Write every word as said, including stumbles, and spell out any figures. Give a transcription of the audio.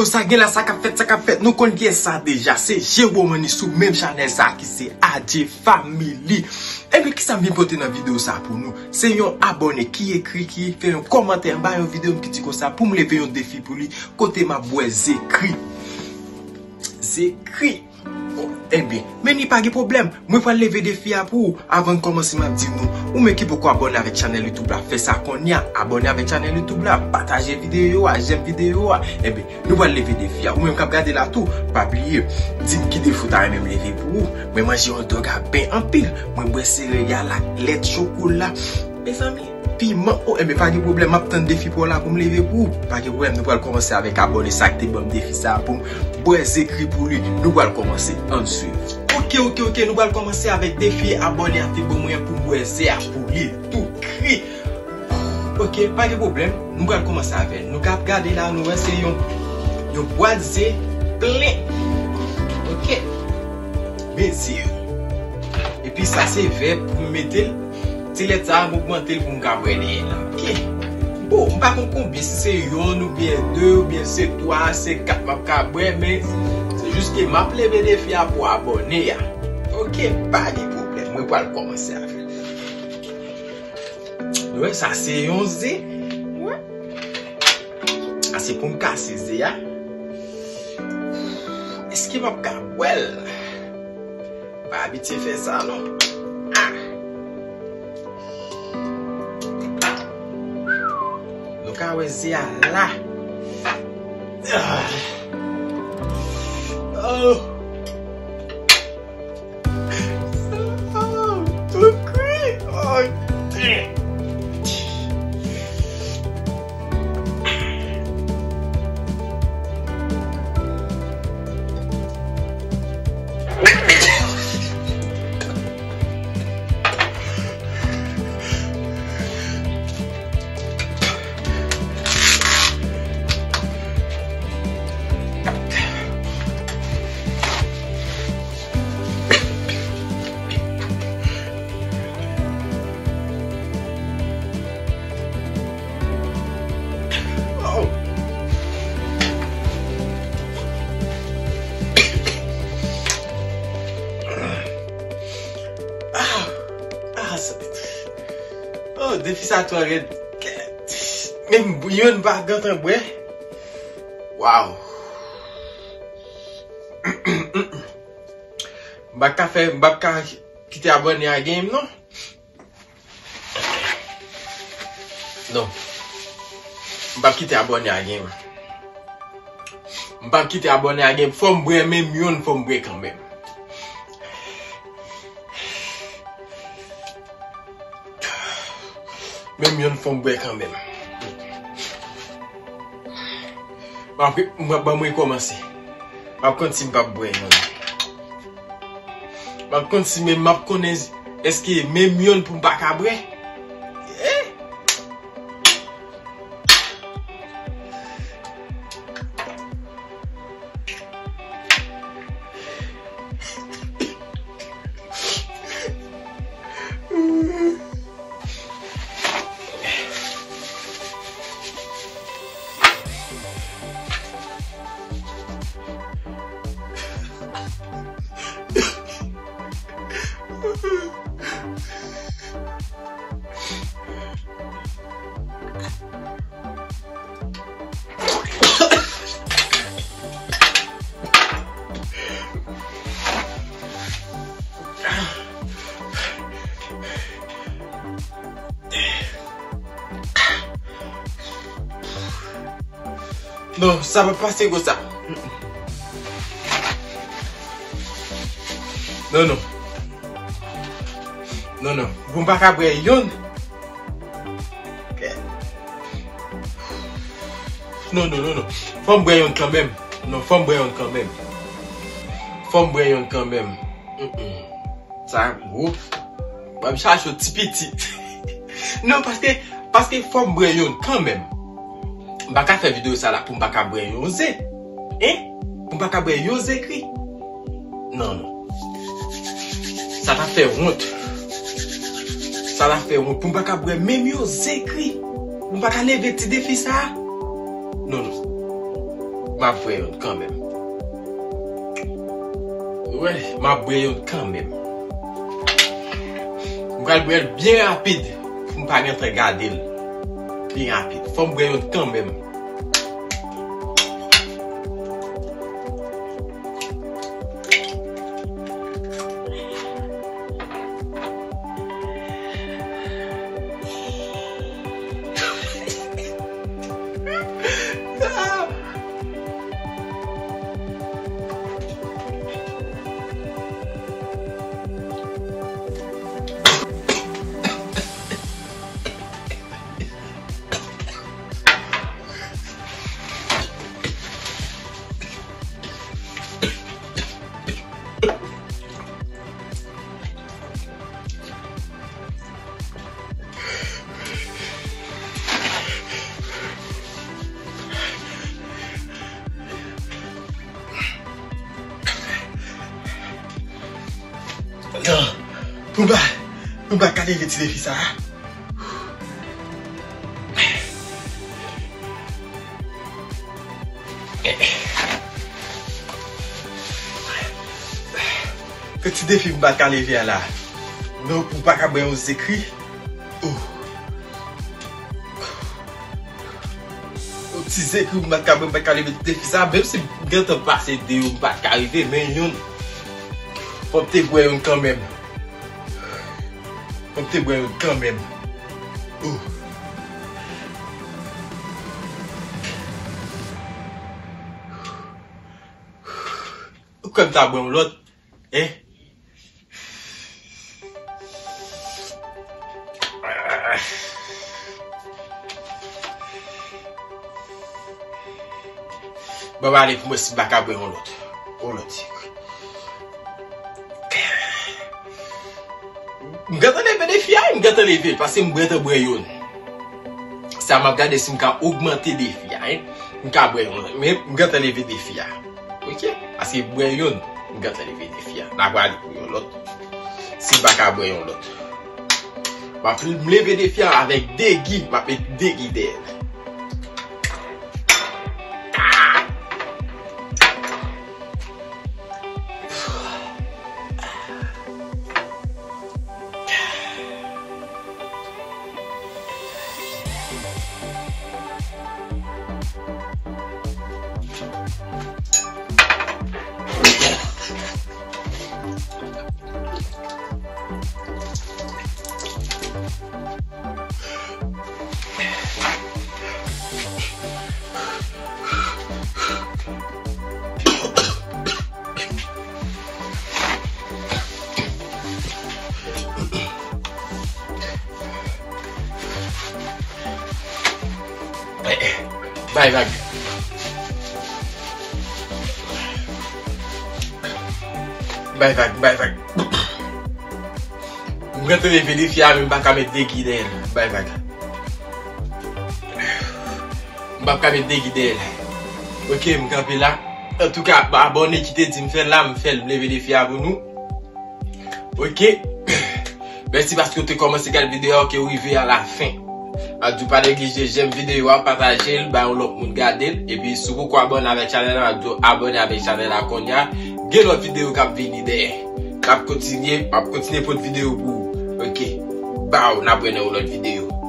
Sa gen la, sa k ap fèt, sa k ap fèt, nou konn kiyès sa deja. Se Jewòm Anis sou menm chanèl sa ki se Adje Family. Ebyen, kisa m vin pote nan videyo sa pou nou? Se yon abòne ki ekri, ki fè yon kòmantè anba yon videyo m ki di konsa pou m leve yon defi pou li, kote m ap bwè zekri. Zekri. Bon, ebyen, men ni pa gen pwoblèm. Mwen pral leve defi a pou ou. Avan n kòmanse, m ap di nou, ou menm ki poko abòne avèk chanèl YouTube la, fè sa kounye a. Abòne avèk chanèl YouTube la, pataje videyo a, jèm videyo a. Ebyen, nou pral leve defi a. Ou menm k ap gade la tou, pa bliye, di m ki defi w ta renmen m leve pou ou. Mwen manje hotdog a byen anpil. Mwen bwè sereyal ak lèt chokola. Mezanmi, piman. Oh, enben, pa gen pwoblèm, m ap tann defi pa w la pou m leve pou ou. Pa gen pwoblèm, nou pral kòmanse avèk abòne sa k te ban m defi sa a pou m bwè zekri pou li. Nou pral kòmanse, ann swiv. Oke, oke, oke, nou pral kòmanse avèk defi abòne a te ban mwen pou m bwè ze a pou li tou kri. Oke, pa gen pwoblèm, nou pral kòmanse avè l. Nou k ap gade la, nou wè se yon, yon bwat ze plen. Oke, mezi yo. Epi sa se vè pou m mete l. Ti lèt sa a, m ogmante l pou m ka bwè dèyè l. Oke. Bon, m pa konn konbyen, si se yonn oubyen de, oubyen se twa, se kat m ap ka bwè, men se jis ke m ap leve defi a pou abòne a. Oke, pa gen pwoblèm. Mwen pral kòmanse avè l. Nou wè, sa se yon ze. Wè. A se pou m kase ze a. Èske m ap ka bwè l? Pa abitye fè sa non. Ah. Nou ka wè ze a la. Ah. Oh. Oh, tout kri. Oh, damn. Ah, ah, sa, oh, defi sa twò rèd. Menm yonn pa gentan bwè. Wow. M pa ka fè, m pa ka kite abòne a genyen m non. Non. M p ap kite abòne a genyen m. M p ap kite abòne a genyen m. Fò m bwè menm yonn, fò m bwè kanmenm. Menm yonn fò m bwè kanmenm. M ap, m ap, ban mwen kòmanse. M ap konn si m p ap bwè yonn. M ap konn si menm, m ap konnen èske menm yonn pou m pa ka bwè. Eh? Non, sa pa pase konsa. Non, non. Non, non. Pou m pa ka bwè yonn. Non, non, non, non. Fò m bwè yonn kanmenm. Non, fò m bwè yonn kanmenm. Fò m bwè yonn kanmenm. Mm-mm. Sa gwo. Mwen chache yon ti pitit. Non, paske, paske fò m bwè yonn kanmenm. M pa ka fè videyo sa la pou m pa ka bwè yon ze. Hein? Pou m pa ka bwè yon ze kri. Non, non. Sa ta fè wont. Sa ta fè wont. Pou m pa ka bwè menm yon ze kri. Pou m pa ka leve ti defi sa. Non, non. M ap bwè youn kanmenm. Ou wè, m ap bwè youn kanmenm. M pral bwè l byen rapid pou m pa gentan gade l. Byen rapid. Fò m bwè youn kanmenm. Non, pou m pa, pou m pa ka leve ti defi sa a. Ke ti defi m pa ka leve a la. Non, pou m pa ka bwè yon zekri. Oh. Yon ti zekri m pa ka bwè, m pa ka leve ti defi sa. Menm si m gentan pase de yo, m pa ka rive, men youn. Fò m te bwè youn kanmenm. Fò m te bwè youn kanmenm. Ou. Ou kwè m ta bwè yon lòt? Hein? Ban m ale pou mwen si m pa ka bwè yon lòt. Yon lòt ti. M gentan leve defi a, m gentan leve l, paske m gentan bwè youn. Sa m ap gade si m ka ogmante defi a, hein. M ka bwè youn, men m gentan leve defi a. Ok? Paske m bwè youn, m gentan leve defi a. N a prale pou yon lòt. Si m pa ka bwè yon lòt. M ap leve defi a avèk de gi, m ap met de gi dèyè l. Bay vag. Bay vag, bay vag. M gentan leve defi a, men m pa ka met de gi dèyè l. Bay vag. M p ap ka met de gi dèyè l. Ok, m kanpe la. Antouka, abòne ki te di m fè l la, m fè l, m leve defi a pou nou. Ok. Mèsi paske w te kòmanse gade videyo a, ke w rive a la fen. M ap di w pa neglije jèm videyo a, pataje l, bay yon lòt moun gade l. Epi si w poko abòne avèk chanèl la, m ap di w abòne avèk chanèl la kounye a. Gen lòt videyo k ap vini dèyè. N ap kontinye, m ap kontinye pote videyo pou ou. Ok. Baw, n ap wè nan yon lòt videyo.